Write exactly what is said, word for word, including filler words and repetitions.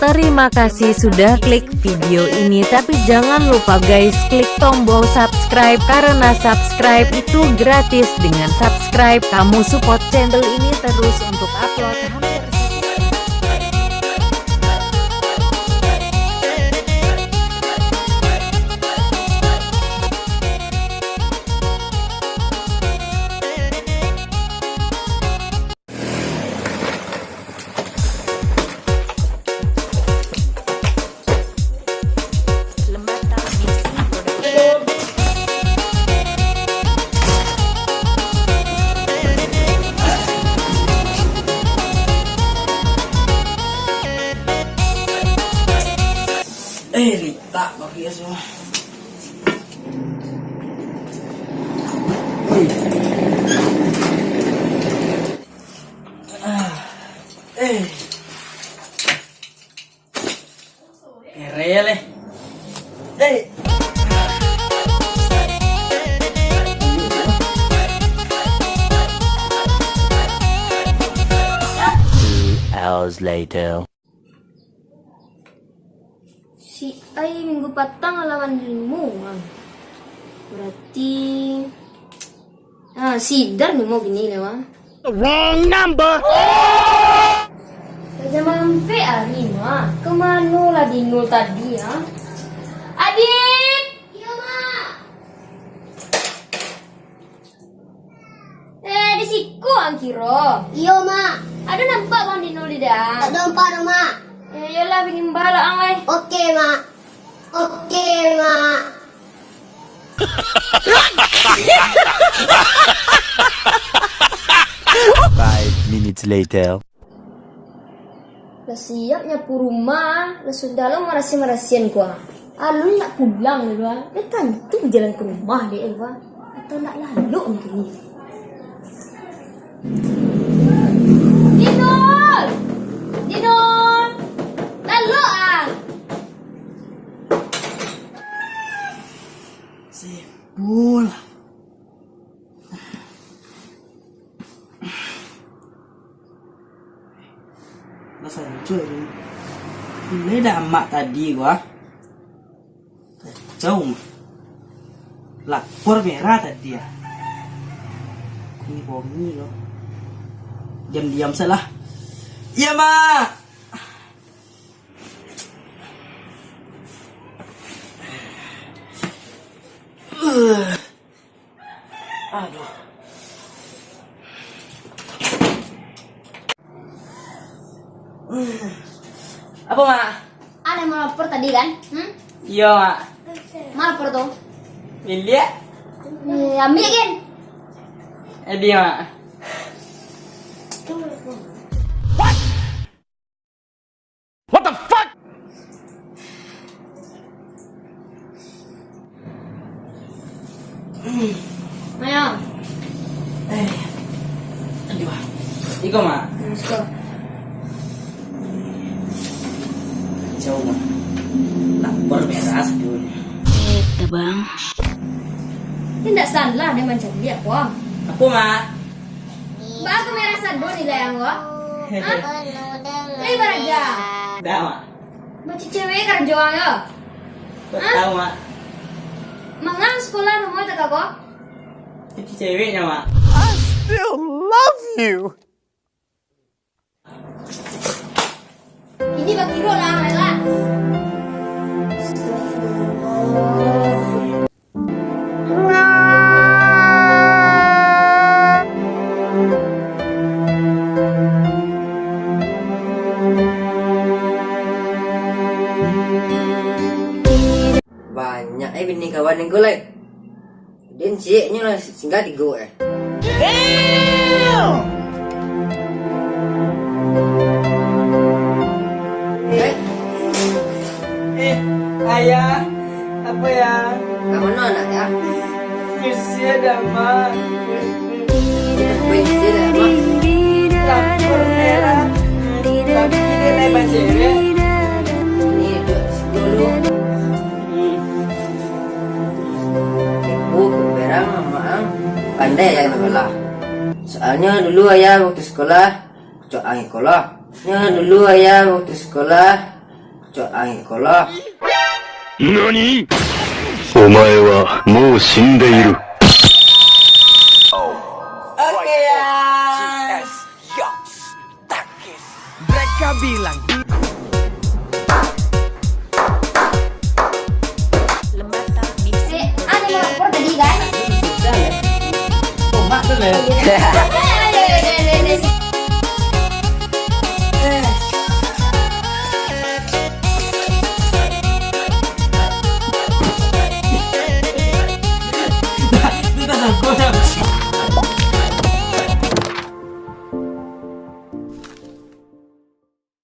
Terima kasih sudah klik video ini, tapi jangan lupa guys, klik tombol subscribe, karena subscribe itu gratis. Dengan subscribe, kamu support channel ini terus untuk upload hampir setiap Eh, litak bagian semua. Ah, eh. Kere leh. Eh. Two hours later. Si Ai minggu patang lawan limo, ah. Berarti, ah, sidar limo bini lewat. The wrong number. Lah jam ampek ari, Mak. Kemano lah Dinul tadi, ah? Adit! Iyo, Mak. Eh, di siko ang kiro? Iyo, Mak. Ado nampak bang Dinul di dang? Tak nampak doh, Mak. Eh, iyolah, pingin bala ang lai. Oke, Mak. Oke, Mak. Five minutes later. Lah siap nyapu rumah, lah sudah lo marasiah-marasian ko, ah. Alun nak pulang dulu, ah. Dah tantu jalan ka rumah dek, ah. Atau nak lalok mungkin ni. Dinul! Dinul! Lalok, ah! Sipul. Lah sanco ni. Mulai dah amak tadi ko, ah. Kacau mah. Lapor merah tadi, ah. Bunyi-bunyi ko. Diam-diam salah. Iya, Mak. Aduh. Apo, Mak? Ado malapor tadi, kan? Hmm? Iyo, Mak. Ma lapor tu? Liek. Eh, ambiak, kan? Adi, Mak. What the fuck? Ayo. Eh. Aduh. Iko, Mak. Let's go. Jauh, Mak. Lapor beras dulu. Eh, abang. Indak salah deh mancaliak, Wang. Apo, Mak? Baa kamera sado nilai ang ko? Hah? Lai baraja. Dah, Mak. Bacicewek karajo ang yo. Kok tahu, Mak? Manga ang sakolah namuah tak ko? Baciceweknyo, Mak. I still love you. Ini bakiro lah, Lela. Banyak eh bini kawan ko lai. Den cieknyo lah singgah tigo eh. Damn! Eh, eh, ayah, apa ya? Ka mano anak ya? Usia dah, Mak. Apa usia dah, Mak? Lapor merah. Tapi dia naik bajai, ya? Ni duduk sepuluh. Hmm. Ibu keberang amak ang pandai ayah balah. Soalnyo dulu ayah waktu sekolah, cok ang ikolah. Nyo dulu ayah waktu sekolah, Cok angin kolak. Nani? Omae wa mou shindeiru. Oke, guys. Mereka bilang Lembata mixing. Anu lapor tadi, guys. Tomat tu lah.